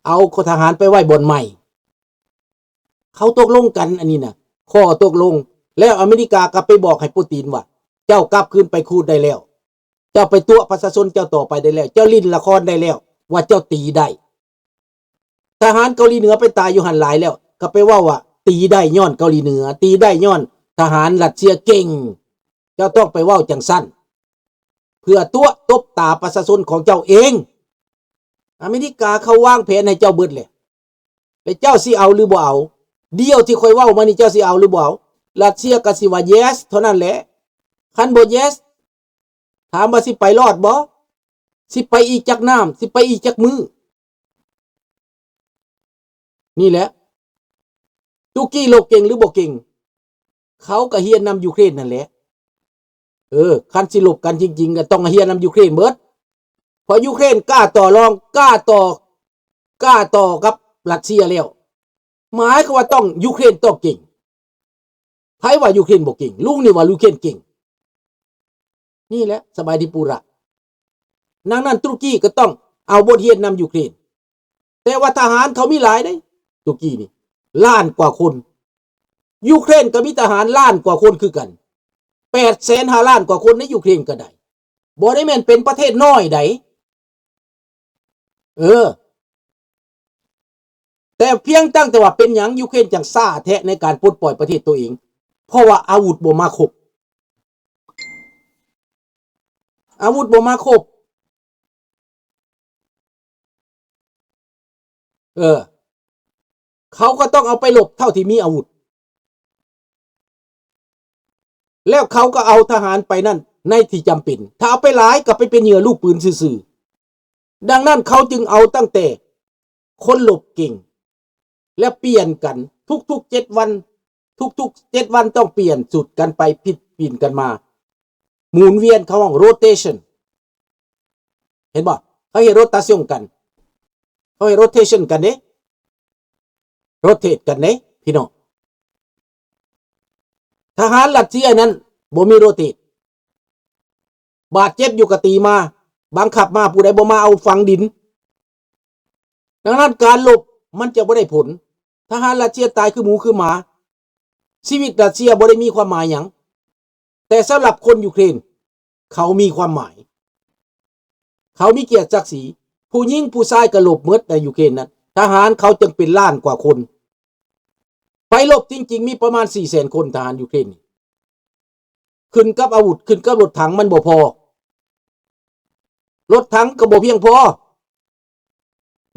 ເອົາທະຫານໄປໄວ້ບ່ອນໃໝ່. ເຂົາຕົກລົງກັນອັນນີ້ນະ ຂໍ້ຕົກລົງ. ແລ້ວອາເມລິກາກໍໄປບອກໃຫ້ປູຕິນວ່າ ເຈົ້າກັບຄືນໄປຄູດໄດ້ແລ້ວ, ເຈົ້າໄປຕົວະປະຊາຊົນເຈົ້າຕໍ່ໄປໄດ້ແລ້ວ, ເຈົ້າຫຼິ້ນລະຄອນໄດ້ແລ້ວ ວ່າເຈົ້າຕີໄດ້. ທະຫານເກົາຫຼີເໜືອໄປຕາຍຢູ່ຫັ້ນຫຼາຍແລ້ວ ກໍໄປເວົ້າວ່າຕີໄດ້ຍ້ອນເກົາຫຼີເໜືອ, ຕີໄດ້ຍ້ອນທະຫານຣັດເຊຍເກັ່ງ. ເຈົ້າຕ້ອງໄປເວົ້າຈັ່ງຊັ້ນ ເພື່ອຕົວະຕົບຕາປະຊາຊົນຂອງເຈົ້າເອງ. ອາເມລິກາເຂົາວາງແຜນໃຫ້ເຈົ້າເບິດແລ້ວ ແລ້ວເຈົ້າຊິເອົາຫຼືບໍ່ເອົາ? ດຽວທີ່ຂ້ອຍເວົ້າມານີ້ ເຈົ້າຊິເອົາຫຼືບໍ່ເອົາ? ຣັດເຊຍກໍຊິວ່າ yes ເທົ່ານັ້ນແຫຼະ. ຄັນບໍ່ yes ຖາມວ່າຊິໄປລອດບໍ່? ຊິໄປອີກຈັກນ້ຳ? ຊິໄປອີກຈັກມື້? ນີ້ແຫຼະ ຕຸກກີລົບເກັ່ງຫຼືບໍ່ເກັ່ງ? ເຂົາກໍຮຽນນຳຢູເຄຣນນັ້ນແຫຼະ. ເອີ ຄັນຊິລົບກັນຈິງໆ ກໍຕ້ອງຮຽນນຳຢູເຄຣນເບິດ. ເພາະຢູເຄຣນກ້າຕໍ່ລອງ, ກ້າຕໍ່, ກ້າຕໍ່ກັບຣັດເຊຍແລ້ວ ໝາຍຄວາມວ່າຕ້ອງ ຢູເຄຣນຕ້ອງເກັ່ງ. ໃຜວ່າຢູເຄຣນບໍ່ເກັ່ງ? ລຸງນີ້ວ່າຢູເຄຣນເກັ່ງ. ນີ້ແຫຼະ ສະບາຍດີປູຣະ. ດັ່ງນັ້ນ ຕຸລະກີກໍຕ້ອງເອົາບົດຮຽນນຳຢູເຄຣນ. ແຕ່ວ່າທະຫານເຂົາມີຫຼາຍເດ້ ຕຸລະກີນີ້ ລ້ານກວ່າຄົນ. ຢູເຄຣນກໍມີທະຫານລ້ານກວ່າຄົນຄືກັນ, ແປດແສນຫ້າລ້ານກວ່າຄົນໃນຢູເຄຣນກໍໄດ້. ບໍ່ໄດ້ແມ່ນເປັນປະເທດນ້ອຍໃດ. ເອີ ແຕ່ພຽງຕັ້ງແຕ່ວ່າເປັນຫຍັງຢູເຄຣນຈັ່ງຊ້າແທ້ໃນການປົດປ່ອຍປະເທດໂຕເອງ? ເພາະວ່າອາວຸດບໍ່ມາຄົບ. ອາວຸດບໍ່ມາຄົບ. ເອີ ເຂົາກໍຕ້ອງເອົາໄປລົບເທົ່າທີ່ມີອາວຸດ. ແລ້ວເຂົາກໍເອົາທະຫານໄປນັ້ນໃນທີ່ຈຳເປັນ. ຖ້າເອົາໄປຫຼາຍກໍໄປເປັນເຫຍື່ອລູກປືນຊື່ໆ. ດັ່ງນັ້ນເຂົາຈຶ່ງເອົາຕັ້ງແຕ່ຄົນລົບເກັ່ງ ແລະ ປ່ຽນກັນທຸກໆເຈັດວັນ, ທຸກໆເຈັດວັນຕ້ອງປ່ຽນຊຸດກັນໄປຜິດປິ່ນກັນມາ, ໝູນວຽນ, ເຂົາຮ້ອງ rotation. ເຫັນບໍ່? ເຂົາເຮັດ rotation ກັນ, ເຂົາເຮັດ rotation ກັນເດ້, rotate ກັນເດ້ພີ່ນ້ອງ. ທະຫານຣັດເຊຍນັ້ນບໍ່ມີ rotate. ບາດເຈັບຢູ່ກໍຕີມາ, ບັງຄັບມາ, ຜູ້ໃດບໍ່ມາເອົາຝັງດິນ. ດັ່ງນັ້ນການລົບມັນຈະບໍ່ໄດ້ຜົນ. ທະຫານຣັດເຊຍຕາຍຄືໝູຄືໝາ. ຊີວິດຣັດເຊຍບໍ່ໄດ້ມີຄວາມໝາຍຫຍັງ. ແຕ່ສຳລັບຄົນຢູເຄຣນ ເຂົາມີຄວາມໝາຍ. ເຂົາມີກຽດສັກສີ. ຜູ້ຍິງຜູ້ຊາຍກໍລົບໝົດໃນຢູເຄຣນນັ້ນ. ທະຫານເຂົາຈຶ່ງເປັນລ້ານກວ່າຄົນ. ໄປລົບຈິງໆ ມີປະມານສີ່ແສນຄົນ, ທະຫານຢູເຄຣນນີ້. ຂຶ້ນກັບອາວຸດ, ຂຶ້ນກັບລົດຖັງມັນບໍ່ພໍ. ລົດຖັງກໍບໍ່ພຽງພໍ.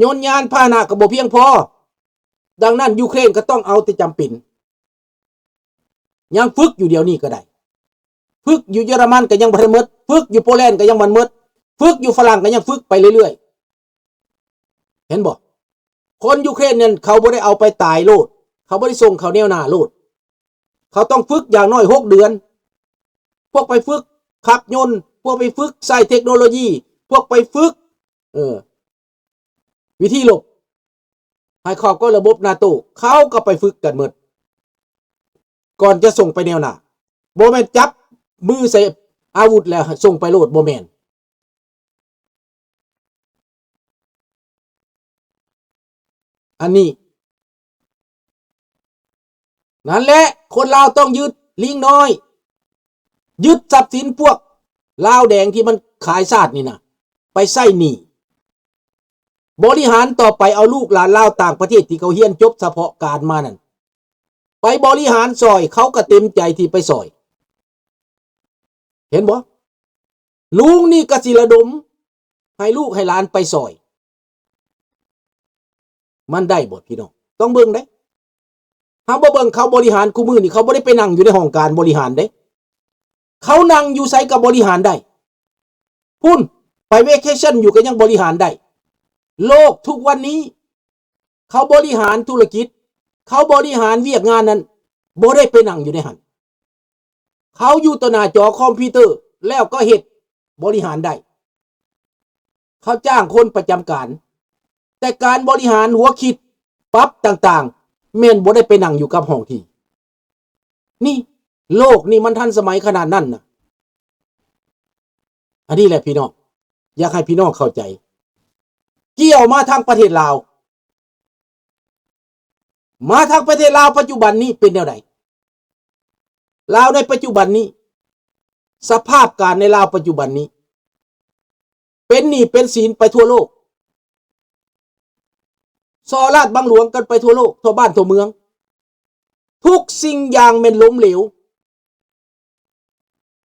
ຍົນຍານພາຫະນະກໍບໍ່ພຽງພໍ. ດັ່ງນັ້ນ ຢູເຄຣນກໍຕ້ອງເອົາແຕ່ຈຳເປັນ. ຍັງຝຶກຢູ່ດຽວນີ້ກໍໄດ້. ຝຶກຢູ່ເຢຍລະມັນກໍຍັງບໍ່ທັນໝົດ. ຝຶກຢູ່ໂປແລນກໍຍັງບໍ່ໝົດ. ຝຶກຢູ່ຝຣັ່ງກໍຍັງຝຶກໄປເລື້ອຍໆ. ເຫັນບໍ່? ຄົນຢູເຄຣນນັ້ນເຂົາບໍ່ໄດ້ເອົາໄປຕາຍໂລດ. ເຂົາບໍ່ໄດ້ສົ່ງເຂົ້າແນວໜ້າໂລດ. ເຂົາຕ້ອງຝຶກຢ່າງໜ້ອຍຫົກເດືອນ. ພວກໄປຝຶກຂັບຍົນ, ພວກໄປຝຶກໃຊ້ເທັກໂນໂລຢີ, ພວກໄປຝຶກ ເອີ ວິທີລົບ ໃຫ້ເຂົ້າກັບລະບົບນາໂຕ, ເຂົາກໍໄປຝຶກກັນໝົດ ກ່ອນຈະສົ່ງໄປແນວໜ້າ. ບໍ່ແມ່ນຈັບມືໃສ່ອາວຸດແລ້ວສົ່ງໄປໂລດ, ບໍ່ແມ່ນ. ອັນນີ້ ນັ້ນແຫຼະ ຄົນລາວຕ້ອງຍຶດ ລິງນ້ອຍ, ຍຶດຊັບສິນພວກລາວແດງທີ່ມັນຂາຍຊາດນີ້ນະ ໄປໃຊ້ໜີ້. ບໍລິຫານຕໍ່ໄປ ເອົາລູກຫຼານລາວຕ່າງປະເທດທີ່ເຂົາຮຽນຈົບສະເພາະການມານັ້ນ ໄປບໍລິຫານຊ່ອຍ, ເຂົາກໍເຕັມໃຈທີ່ໄປຊ່ອຍ. ເຫັນບໍ່? ລຸງນີ້ກໍຊິລະດົມໃຫ້ລູກໃຫ້ຫຼານໄປຊ່ອຍ. ມັນໄດ້ບໍ່ພີ່ນ້ອງ? ຕ້ອງເບິ່ງເດ້. ເຮົາບໍ່ເບິ່ງເຂົາບໍລິຫານ, ຄູ່ມື້ນີ້ເຂົາບໍ່ໄດ້ໄປນັ່ງຢູ່ໃນຫ້ອງການບໍລິຫານເດ້. ເຂົານັ່ງຢູ່ໃສກໍບໍລິຫານໄດ້. ພຸ້ນ ໄປເວເຄຊັນຢູ່ກໍຍັງບໍລິຫານໄດ້. ໂລກທຸກວັນນີ້ ເຂົາບໍລິຫານທຸລະກິດ, ເຂົາບໍລິຫານວຽກງານນັ້ນ ບໍ່ໄດ້ໄປນັ່ງຢູ່ໃນຫັ້ນ. ເຂົາຢູ່ຕໍ່ໜ້າຈໍຄອມພິວເຕີ ແລ້ວກໍເຮັດ ບໍລິຫານໄດ້. ເຂົາຈ້າງຄົນປະຈຳການ, ແຕ່ການບໍລິຫານ, ຫົວຄິດ, ປັບຕ່າງໆ ແມ່ນບໍ່ໄດ້ໄປນັ່ງຢູ່ກັບຫ້ອງທີ່. ນີ້ ໂລກນີ້ມັນທັນສະໄໝຂະໜາດນັ້ນນະ. ອັນນີ້ແຫຼະພີ່ນ້ອງ, ຢາກໃຫ້ພີ່ນ້ອງເຂົ້າໃຈ. ກ່ຽວມາທາງປະເທດລາວ, ມາທາງປະເທດລາວປັດຈຸບັນນີ້ເປັນແນວໃດ? ລາວໃນປັດຈຸບັນນີ້ ສະພາບການໃນລາວປັດຈຸບັນນີ້ ເປັນໜີ້ເປັນສິນໄປທົ່ວໂລກ, ສໍ້ລາດບັງຫຼວງກັນໄປທົ່ວໂລກ, ທົ່ວບ້ານທົ່ວເມືອງ, ທຸກສິ່ງຢ່າງແມ່ນລົ້ມເຫຼວ.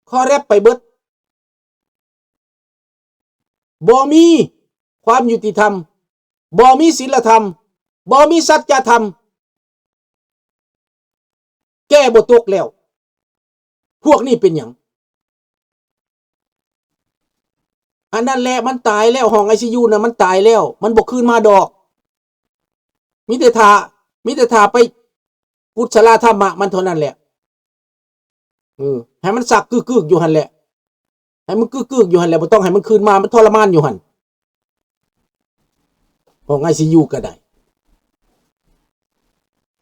ຄໍແລັບໄປເບິດ, ບໍ່ມີຄວາມຍຸຕິທຳ, ບໍ່ມີສິນລະທຳ, ບໍ່ມີສັດຈະທຳ, ແກ້ບໍ່ຕົກແລ້ວ. ພວກນີ້ເປັນຫຍັງ? ອັນນັ້ນແຫຼະ ມັນຕາຍແລ້ວ, ຫ້ອງໄອຊີຢູນັ້ນມັນຕາຍແລ້ວ, ມັນບໍ່ຄືນມາດອກ. ມີແຕ່ຖ້າ, ມີແຕ່ຖ້າໄປກຸດສະລາທຳມະມັນເທົ່ານັ້ນແຫຼະ. ເອີ ໃຫ້ມັນຊັກກຶກໆຢູ່ຫັ້ນແຫຼະ, ໃຫ້ມັນກຶກໆຢູ່ຫັ້ນແຫຼະ, ບໍ່ຕ້ອງໃຫ້ມັນຄືນມາ, ມັນທໍລະມານຢູ່ຫັ້ນ. ຫ້ອງໄອຊີຢູກໍໄດ້,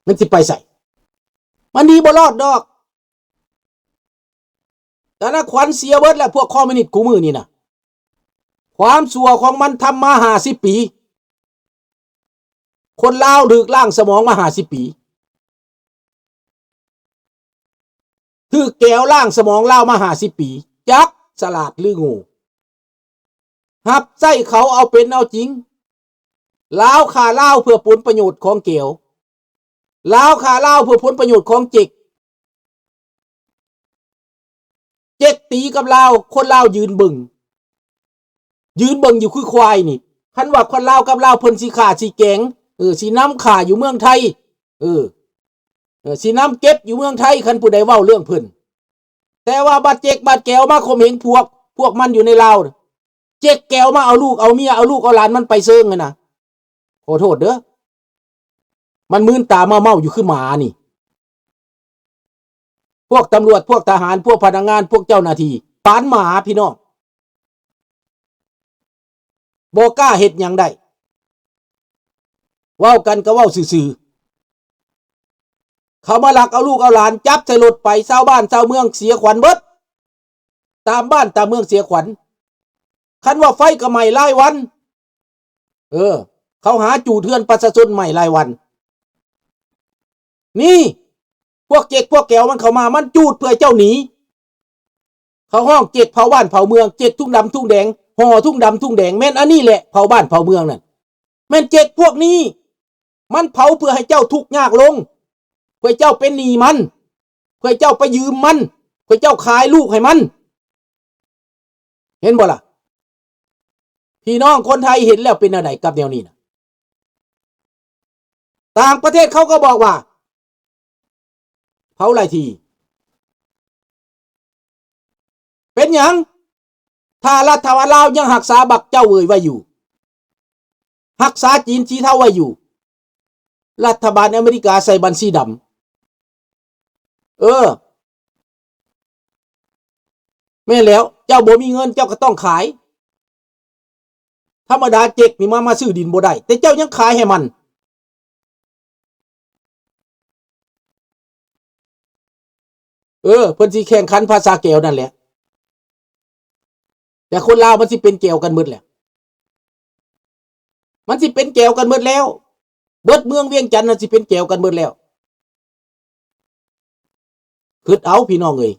ມັນຊິໄປໃສ? ມັນໜີບໍ່ລອດດອກ. ຕານະຂວັນເສຍເບິດແລ້ວ ພວກຄອມມິວນິດຄູ່ມື້ນີ້ນະ. ຄວາມຊົ່ວຂອງມັນທຳມາຫ້າສິບປີ. ຄົນລາວຖືກລ້າງສະໝອງມາຫ້າສິບປີ. ຖືກແກວລ້າງສະໝອງລາວມາຫ້າສິບປີ. ຈັກສະຫຼາດຫຼືໂງ່. ຮັບໃຊ້ເຂົາເອົາເປັນເອົາຈິງ. ລາວຂ້າລາວເພື່ອຜົນປະໂຫຍດຂອງແກວ. ລາວຂ້າລາວເພື່ອຜົນປະໂຫຍດຂອງເຈັກ. ເຈັກຕີກັບລາວ, ຄົນລາວຢືນເບິ່ງ, ຢືນເບິ່ງຢູ່ຄືຄວາຍນີ້. ຄັນວ່າຄົນລາວກັບລາວ ເພິ່ນຊິຂ້າຊິແກງ, ເອີ ຊິນຳຂ້າຢູ່ເມືອງໄທ, ເອີ ເອີ ຊິນຳເກັບຢູ່ເມືອງໄທ ຄັນຜູ້ໃດເວົ້າເລື່ອງເພິ່ນ. ແຕ່ວ່າບັດເຈັກບັດແກວມາຂົ່ມເຫງພວກ, ພວກມັນຢູ່ໃນລາວ, ເຈັກແກວມາເອົາລູກເອົາເມຍ, ເອົາລູກເອົາຫຼານມັນໄປເຊີງຫັ້ນນະ. ຂໍໂທດເດີ, ມັນມືນຕາເມົາໆຢູ່ຄືໝານີ້. ພວກຕຳຫຼວດ, ພວກທະຫານ, ພວກພະນັກງານ, ພວກເຈົ້າໜ້າທີ່ ປານໝາພີ່ນ້ອງ, ບໍ່ກ້າເຮັດຫຍັງໄດ້. ເວົ້າກັນກໍເວົ້າຊື່ໆ. ເຂົາມາລັກເອົາລູກເອົາຫຼານ, ຈັບໃສ່ລົດໄປ, ຊາວບ້ານຊາວເມືອງເສຍຂວັນເບິດ. ຕາມບ້ານຕາມເມືອງເສຍຂວັນ. ຄັນວ່າໄຟກໍໄໝ້ລາຍວັນ. ເອີ ເຂົາຫາຈູດເຮືອນປະຊາຊົນໄໝ້ລາຍວັນ. ນີ້ ພວກເຈັກພວກແກວມັນເຂົ້າມາ, ມັນຈູດເພື່ອເຈົ້າໜີ. ເຂົາຮ້ອງເຈັກເຜົາບ້ານເຜົາເມືອງ, ເຈັກທຸງດຳທຸງແດງ, ຫໍ່ທຸງດຳທຸງແດງ. ແມ່ນອັນນີ້ແຫຼະ ເຜົາບ້ານເຜົາເມືອງນັ້ນ. ແມ່ນເຈັກພວກນີ້ ມັນເຜົາເພື່ອໃຫ້ເຈົ້າທຸກຍາກລົງ, ເພື່ອເຈົ້າເປັນໜີ້ມັນ, ເພື່ອເຈົ້າໄປຢືມມັນ, ເພື່ອເຈົ້າຂາຍລູກໃຫ້ມັນ. ເຫັນບໍ່ລະ? ພີ່ນ້ອງຄົນໄທເຫັນແລ້ວເປັນແນວໃດກັບແນວນີ້ນະ? ຕ່າງປະເທດເຂົາກໍບອກວ່າ ເຜົາໄລ່ທີ່. ເປັນຫຍັງ? ຖ້າລັດຖະບານລາວຍັງຮັກສາບັກເຈົ້າເວີຍໄວ້ຢູ່, ຮັກສາຈີນສີເທົາໄວ້ຢູ່, ລັດຖະບານອາເມລິກາໃສ່ບັນຊີດຳ. ເອີ ແມ່ນແລ້ວ, ເຈົ້າບໍ່ມີເງິນເຈົ້າກໍຕ້ອງຂາຍ. ທຳມະດາເຈັກນີ້ມາ, ມາຊື້ດິນບໍ່ໄດ້, ແຕ່ເຈົ້າຍັງຂາຍໃຫ້ມັນ. ເອີ ເພິ່ນຊິແຂ່ງຂັນພາສາແກວນັ້ນແຫຼະ. ແຕ່ຄົນລາວມັນຊິເປັນແກວກັນໝົດແລ້ວ, ມັນຊິເປັນແກວກັນໝົດແລ້ວ. ເບິດເມືອງວຽງຈັນນັ້ນຊິເປັນແກວກັນໝົດແລ້ວ. ຄິດເອົາພີ່ນ້ອງເອີຍ,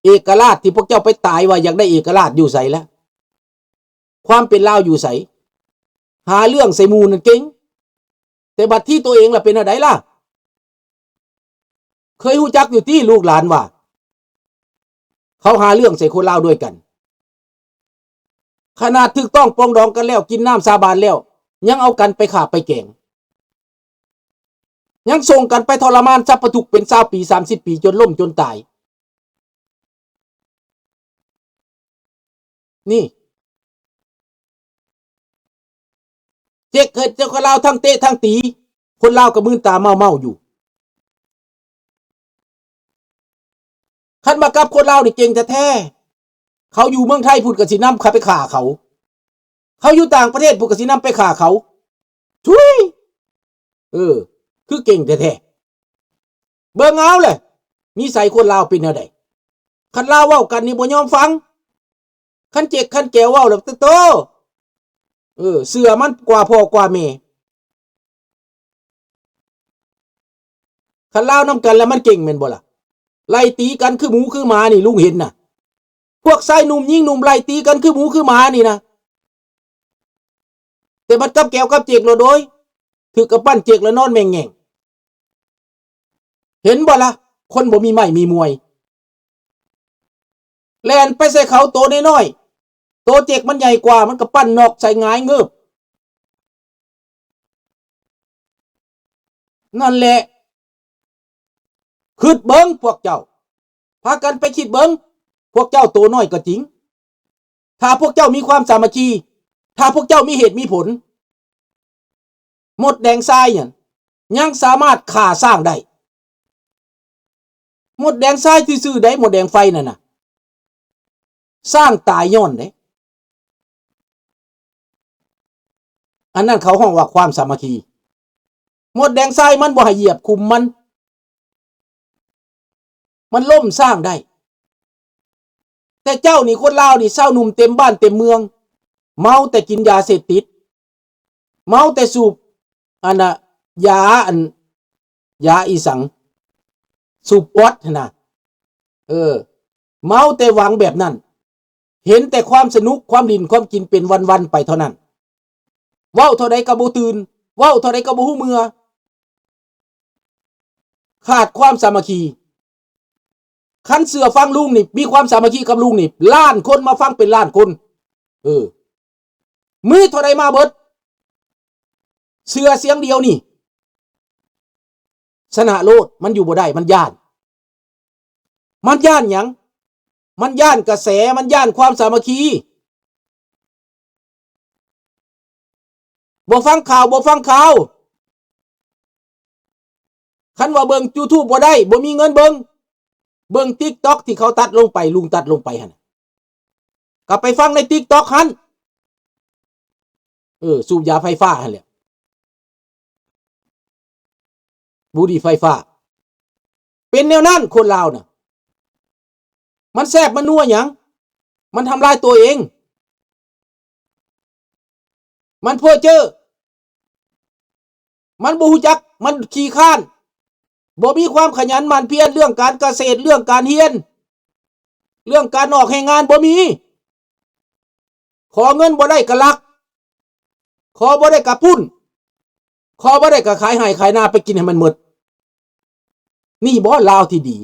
ເອກະລາດທີ່ພວກເຈົ້າໄປຕາຍວ່າຢາກໄດ້ເອກະລາດຢູ່ໃສລະ? ຄວາມເປັນລາວຢູ່ໃສ? ຫາເລື່ອງໃສ່ໝູ່ນັ້ນເກັ່ງ, ແຕ່ບັດທີຕົວເອງລະເປັນແນວໃດລະ? ເຄີຍຮູ້ຈັກຢູ່ຕິລູກຫຼານວ່າ ເຂົາຫາເລື່ອງໃສ່ຄົນລາວດ້ວຍກັນ? ຂະໜາດຖືກຕ້ອງປອງດອງກັນແລ້ວ, ກິນນ້ຳສາບານແລ້ວ, ຍັງເອົາກັນໄປຂ້າໄປແກງ, ຍັງສົ່ງກັນໄປທໍລະມານສັບປະທຸກເປັນຊາວປີ, ສາມສິບປີ, ຈົນລົ້ມຈົນຕາຍ. ນີ້ ເຈັກເຮັດເຈົ້າຄົນລາວທັງເຕະທັງຕີ, ຄົນລາວກໍມືນຕາເມົາໆຢູ່. ຄັນວ່າກັບຄົນລາວນີ້ເກັ່ງແທ້ໆ, ເຂົາຢູ່ເມືອງໄທພຸ້ນກໍຊິນຳເຂົາໄປຂ້າເຂົາ, ເຂົາຢູ່ຕ່າງປະເທດພຸ້ນກໍຊິນຳໄປຂ້າເຂົາ. ທຸຍ! ເອີ ຄືເກັ່ງແທ້ໆ. ເບິ່ງເອົາແຫຼະ ນິໄສຄົນລາວເປັນແນວໃດ. ຄັນລາວເວົ້າກັນນີ້ບໍ່ຍອມຟັງ, ຄັນເຈັກຄັນແກວເວົ້າແລ້ວ ໂຕ ເອີ ເຊື່ອມັນກວ່າພໍ່ກວ່າແມ່. ຄັນລາວນຳກັນແລ້ວມັນເກັ່ງແມ່ນບໍ່ລະ? ໄລ່ຕີກັນຄືໝູຄືໝານີ້ ລຸງເຫັນນະ. ພວກຊາຍໜຸ່ມຍິງໜຸ່ມໄລ່ຕີກັນຄືໝູຄືໝານີ້ນະ. ແຕ່ບັດກັບແກ້ວກັບເຈັກໂລດໂດຍ ຖືກກຳປັ້ນເຈັກແລ້ວນອນແມ່ງແງ່ງ. ເຫັນບໍ່ລະ? ຄົນບໍ່ມີໄມ້ມີມວຍ ແລ່ນໄປໃສ່ເຂົາໂຕນ້ອຍໆ ໂຕເຈັກມັນໃຫຍ່ກວ່າ ມັນກໍປັ້ນນອກໃສ່ຫງາຍເງີບ. ນັ້ນແຫຼະ ຄິດເບິ່ງພວກເຈົ້າ ພາກັນໄປຄິດເບິ່ງ ພວກເຈົ້າໂຕນ້ອຍກໍຈິງ ຖ້າພວກເຈົ້າມີຄວາມສາມັກຄີ ຖ້າພວກເຈົ້າມີເຫດມີຜົນ ມົດແດງຊາຍຫັ້ນ ຍັງສາມາດຂ້າຊ້າງໄດ້. ມົດແດງຊາຍຊື່ໆໃດ ມົດແດງໄຟນັ້ນນະ ຊ້າງຕາຍຍ້ອນເດ້. ອັນນັ້ນເຂົາຮ້ອງວ່າຄວາມສາມັກຄີ. ມົດແດງຊາຍມັນບໍ່ໃຫ້ຢຽບຂຸມມັນ ມັນລົ້ມຊ້າງໄດ້. ແຕ່ເຈົ້ານີ້ ຄົນລາວນີ້ ຊາວໜຸ່ມເຕັມບ້ານເຕັມເມືອງ ເມົາແຕ່ກິນຢາເສບຕິດ ເມົາແຕ່ສູບ ອັນນ່າ ຢາ ອັນ ຢາອີ່ສັງ ສູບປອດຫັ້ນນະ. ເອີ ເມົາແຕ່ຫວັງແບບນັ້ນ ເຫັນແຕ່ຄວາມສະໜຸກ ຄວາມຫຼິ້ນ ຄວາມກິນເປັນວັນໆໄປເທົ່ານັ້ນ. ເວົ້າເທົ່າໃດກໍບໍ່ຕື່ນ ເວົ້າເທົ່າໃດກໍບໍ່ຮູ້ເມື່ອ. ຂາດຄວາມສາມັກຄີ. ຄັນເຊື່ອຟັງລຸງນີ້ ມີຄວາມສາມັກຄີກັບລຸງນີ້ ລ້ານຄົນມາຟັງເປັນລ້ານຄົນ. ເອີ ມີເທົ່າໃດມາເບິດ. ເຊື່ອສຽງດຽວນີ້ ຊະນະໂລດ. ມັນຢູ່ບໍ່ໄດ້ ມັນຢ້ານ. ມັນຢ້ານຫຍັງ? ມັນຢ້ານກະແສ ມັນຢ້ານຄວາມສາມັກຄີ. ບໍ່ຟັງຂ່າວ ບໍ່ຟັງຂ່າວ. ຄັນວ່າເບິ່ງ YouTube ບໍ່ໄດ້ ບໍ່ມີເງິນເບິ່ງ ເບິ່ງ TikTok ທີ່ເຂົາຕັດລົງໄປ ລຸງຕັດລົງໄປຫັ້ນ ກໍໄປຟັງໃນ TikTok ຫັ້ນ. ເອີ ສູບຢາໄຟຟ້າຫັ້ນແຫຼະ ບຸຫຼີ່ໄຟຟ້າ. ເປັນແນວນັ້ນ ຄົນລາວນະ ມັນແຊບມັນນົວຫຍັງ? ມັນທຳລາຍຕົວເອງ. ມັນເພີ້ເຈີ້. ມັນບໍ່ຮູ້ຈັກ. ມັນຂີ້ຄ້ານ. ບໍ່ມີຄວາມຂະຫຍັນໝັ່ນພຽນ ເລື່ອງການກະເສດ ເລື່ອງການຮຽນ ເລື່ອງການອອກແຮງງານ ບໍ່ມີ. ຂໍເງິນບໍ່ໄດ້ກໍລັກ. ຂໍບໍ່ໄດ້ກໍປຸ້ນ. ຂໍບໍ່ໄດ້ກໍຂາຍໄຮ່ຂາຍນາໄປກິນໃຫ້ມັນໝົດ. ນີ້ບໍ່ລາວທີ່ດີ?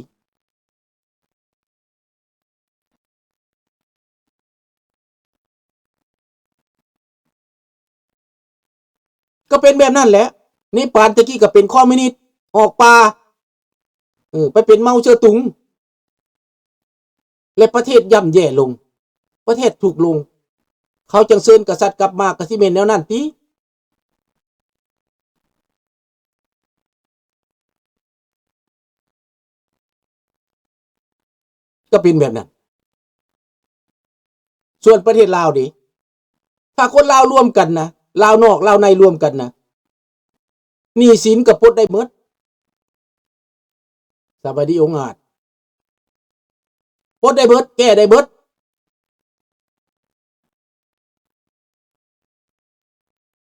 ກໍເປັນແບບນັ້ນແຫຼະ. ເນປານແຕ່ກີ້ກໍເປັນຄອມມິວນິດ ອອກປ່າ ເອີ ໄປເປັນເມົາເຈີຕຸງ ແລະ ປະເທດຍ່ຳແຍ່ລົງ ປະເທດທຸກລົງ. ເຂົາຈັ່ງເຊີນກະສັດກັບມາ ກະຊິແມ່ນແນວນັ້ນຕິ? ກໍເປັນແບບນັ້ນ. ສ່ວນປະເທດລາວເດ ຖ້າຄົນລາວລວມກັນນະ ລາວນອກລາວໃນລວມກັນນະ ໜີ້ສິນກໍປົດໄດ້ໝົດ. ສະບາຍດີອົງອາດ. ປົດໄດ້ເບິດ ແກ້ໄດ້ເບິດ.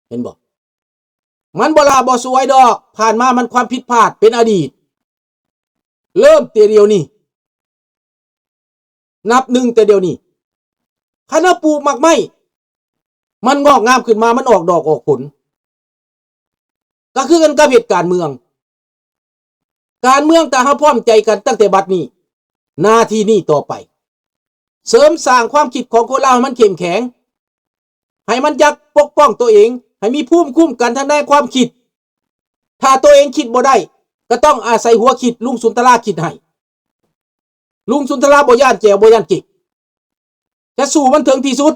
ເຫັນບໍ່? ມັນບໍ່ຫຼ້າບໍ່ສວຍດອກ. ຜ່ານມາມັນຄວາມຜິດພາດເປັນອະດີດ. ເລີ່ມແຕ່ດຽວນີ້. ນັບໜຶ່ງແຕ່ດຽວນີ້. ຄັນເຮົາປູກໝາກໄມ້ ມັນງອກງາມຂຶ້ນມາ ມັນອອກດອກອອກຜົນ. ກໍຄືກັນກັບເຮັດການເມືອງ. ການເມືອງ ຖ້າເຮົາພ້ອມໃຈກັນຕັ້ງແຕ່ບັດນີ້ ນາທີນີ້ຕໍ່ໄປ ເສີມສ້າງຄວາມຄິດຂອງຄົນລາວໃຫ້ມັນເຂັ້ມແຂງ, ໃຫ້ມັນຈັກປົກປ້ອງຕົວເອງ, ໃຫ້ມີພູມຄຸ້ມກັນທາງດ້ານຄວາມຄິດ. ຖ້າຕົວເອງຄິດບໍ່ໄດ້ ກໍຕ້ອງອາໄສຫົວຄິດ, ລຸງສຸນທະລາຄິດໃຫ້. ລຸງສຸນທະລາບໍ່ຢ້ານແຈວ ບໍ່ຢ້ານເຈັກ, ຈະສູ້ມັນເຖິງທີ່ສຸດ.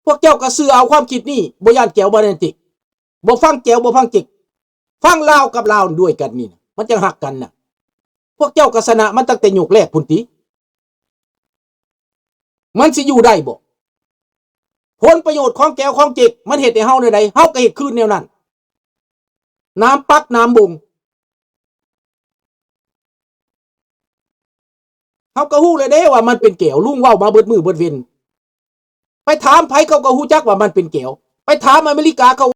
ພວກເຈົ້າກໍເຊື່ອເອົາຄວາມຄິດນີ້, ບໍ່ຢ້ານແຈວ ບໍ່ຢ້ານເຈັກ, ບໍ່ຟັງແຈວ ບໍ່ຟັງເຈັກ, ຟັງລາວກັບລາວດ້ວຍກັນນີ້ນະ, ມັນຈັ່ງຮັກກັນນະ. ພວກເຈົ້າກໍຊະນະມັນຕັ້ງແຕ່ຍຸກແລກພຸ້ນຕິ. ມັນຊິຢູ່ໄດ້ບໍ່? ຜົນປະໂຫຍດຂອງແຈວຂອງເຈັກ ມັນເຮັດໃຫ້ເຮົາແນວໃດ, ເຮົາກໍເຮັດຄືນແນວນັ້ນ. ໜາມປັກໜາມບົງ. ເຮົາກໍຮູ້ແລ້ວເດ້ວ່າມັນເປັນແກວ, ລຸງເວົ້າມາເບິດມື້ເບິດເວັນ. ໄປຖາມໃຜເຂົາກໍຮູ້ຈັກວ່າມັນເປັນແກວ. ໄປຖາມອາເມລິກາເຂົາ